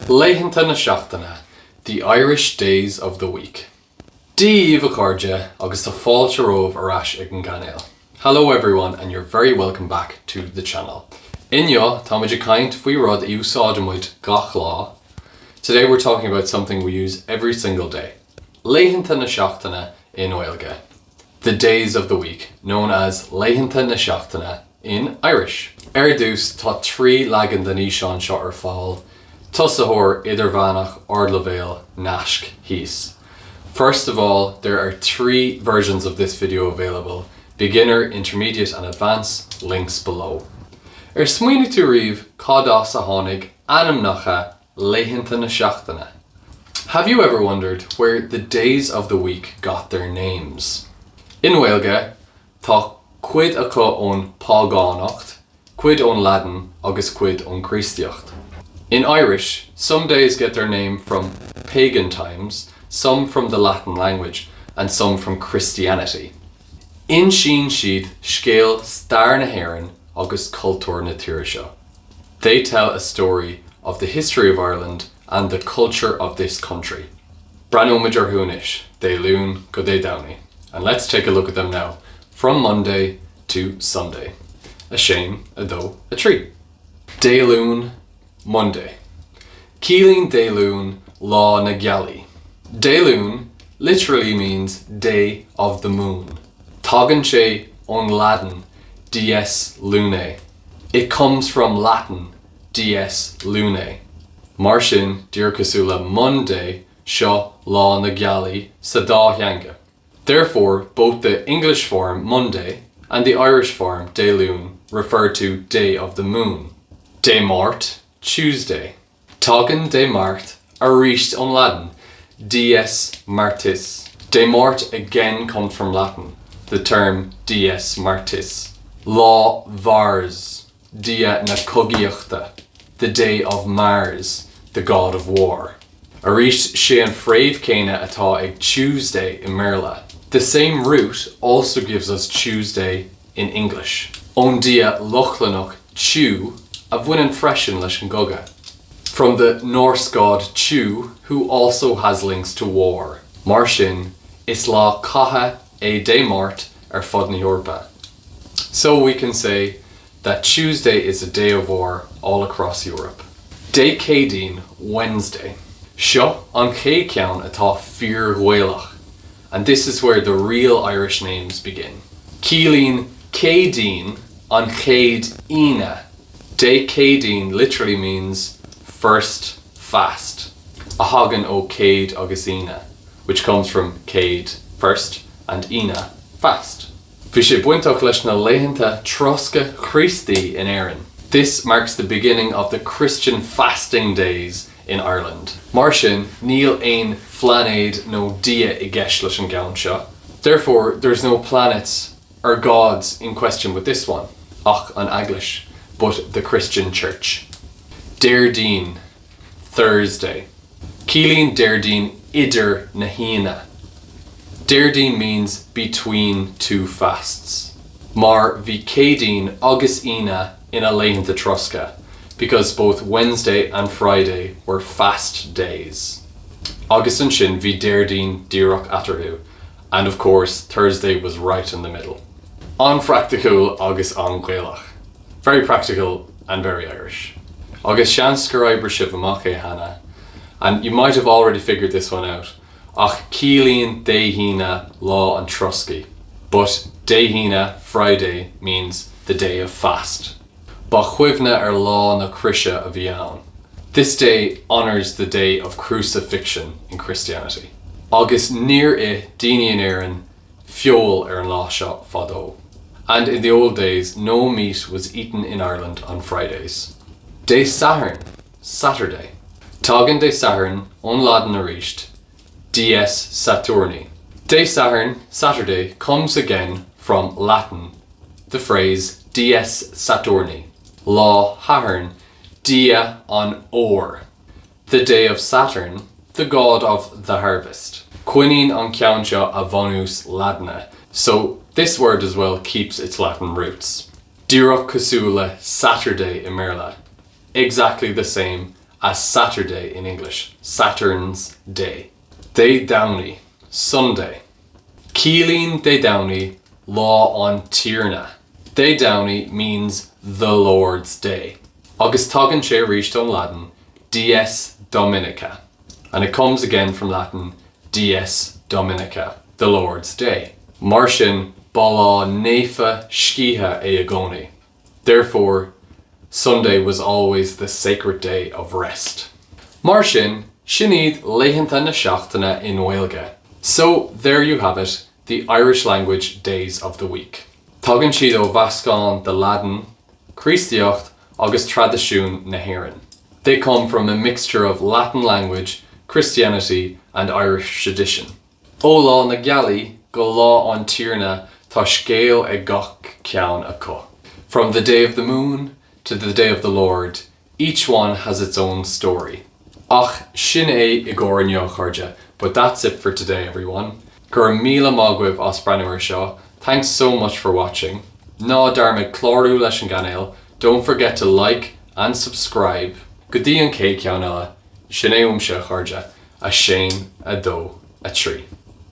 Laethanta na seachtaine, The Irish Days of the Week. Dia dhaoibh a chairde agus tá fáilte romhaibh ar ais ag an gcainéal. Hello everyone and you're very welcome back to the channel. Inniu táimid ag caint faoi rud a úsáidimid gach lá. Today we're talking about something we use every single day. Laethanta na seachtaine i nGaeilge. The days of the week, known as Laethanta na seachtaine in Irish. Ar dtús, tá 3 leagan den fhíseán seo ar fáil, Tosaitheoir, Idirmheánach, Ardleibhéal, naisc thíos. First of all, there are 3 versions of this video available, Beginner, Intermediate and Advance, links below. Ar smaoinigh tú riamh cad as a tháinig ainmneacha laethanta na seachtaine? Have you ever wondered where the days of the week got their names? I nGaeilge, tá cuid acu ón bpágánacht, cuid ón Laidin agus cuid ón Chríostaíocht. In Irish, some days get their name from pagan times, some from the Latin language and some from Christianity. Insíonn siad scéal stair na hÉireann agus cultúr na tíre seo. They tell a story of the history of Ireland and the culture of this country. Breathnóimid orthu anois, Dé Luain go Dé Domhnaigh. And let's take a look at them now, from Monday to Sunday. 1, 2, 3. Dé Luain, Monday. Ciallaíonn Dé Luain lá na gealaí. Dé Luain literally means day of the moon. Tagann sé ón Laidin dies lunae. It comes from Latin dies lunae. Mar sin, díreach cosúil le Monday, seo lá na gealaí sa dá theanga. Therefore, both the English form Monday and the Irish form Dé Luain refer to day of the moon. Dé Máirt, Tuesday. Tagann Dé Máirt arís ón Laidin, dies Martis. Dé Máirt again comes from Latin, the term dies Martis. Lá Mhars, dia na cogaíochta, the day of Mars, the god of war. Arís, sé an fréamh céanna atá ag Tuesday i mBéarla. The same root also gives us Tuesday in English. Ón dia Lochlannach Tiw, a bhaineann freisin leis an gcogadh. From the Norse god Tiw, who also has links to war. Mar sin, is lá catha é Dé Máirt ar fud na hEorpa. So we can say that Tuesday is a day of war all across Europe. Dé Céadaoin, Wednesday. Seo an chéad cheann atá fíor-Ghaelach and this is where the real Irish names begin. Ciallaíonn Céadaoin an chéad Aoine. Dé Céadaoin literally means first fast, a thagann ó céad agus Aoine, which comes from céad, first, and Aoine, fast. Bhí sé bainteach leis na laethanta trosctha Chríostaí in Éirinn. This marks the beginning of the Christian fasting days in Ireland. Mar sin, níl aon phláinéad nó dia i gceist leis an gceann seo. Therefore, there's no planets or gods in question with this one, ach an Eaglais, but the Christian Church. Déardaoin, Thursday. Ciallaíonn Déardaoin idir na hAoine. Déardaoin means between two fasts. Mar bhí Céadaoin agus Aoine ina laethanta trosctha, because both Wednesday and Friday were fast days. Agus ansin bhí Déardaoin díreach eatarthu, and of course Thursday was right in the middle. An-phraiticiúil agus an-Ghaelach. Very practical and very Irish. Agus seans gur oibrigh sibh amach é cheana, and you might have already figured this one out, ach ciallaíonn Dé hAoine lá an troscaidh, but Dé hAoine, Friday, means the day of fast. Ba chuimhne ar lá na croise a bhí ann. This day honours the day of crucifixion in Christianity. Agus níor ith daoine in Éirinn feoil ar an lá seo fadó. And in the old days no meat was eaten in Ireland on Fridays. Dé Sathairn, Saturday. Tagann Dé Sathairn ón Laidin arís, dies Saturni. Dé Sathairn, Saturday, comes again from Latin, the phrase dies Saturni, lá Shathairn, dia an fhómhair. The day of Saturn, the god of the harvest. Coinníonn an ceann seo a bhunús Laidine, so this word as well keeps its Latin roots. Díreach cosúil le Saturday i mBéarla. Exactly the same as Saturday in English, Saturn's day. Dé Domhnaigh, Sunday. Ciallaíonn Dé Domhnaigh lá an Tiarna. Dé Domhnaigh means the Lord's day. Agus tagann sé arís ón Laidin dies Dominica. And it comes again from Latin dies Dominica, the Lord's day. Mar sin ba lá naofa scíthe é i gcónaí. Therefore, Sunday was always the sacred day of rest. Mar sin, sin iad laethanta na seachtaine i nGaeilge. So, there you have it, the Irish language days of the week. Tagann siad ó mheascán de Laidin, Críostaíocht agus traidisiún na hÉireann. They come from a mixture of Latin language, Christianity and Irish tradition. Ó lá na gealaí go lá an Tiarna tá scéal ag gach ceann acu. From the day of the moon to the day of the Lord, each one has its own story. Ach sin é i gcomhair inniu, a chairde, but that's it for today everyone. Go raibh míle maith agaibh as breathnú ar seo, thanks so much for watching. Ná dearmad clárú leis an gcainéal, don't forget to like and subscribe. Go dtí an chéad cheann eile, sin é uaimse, a chairde, 1, 2, 3.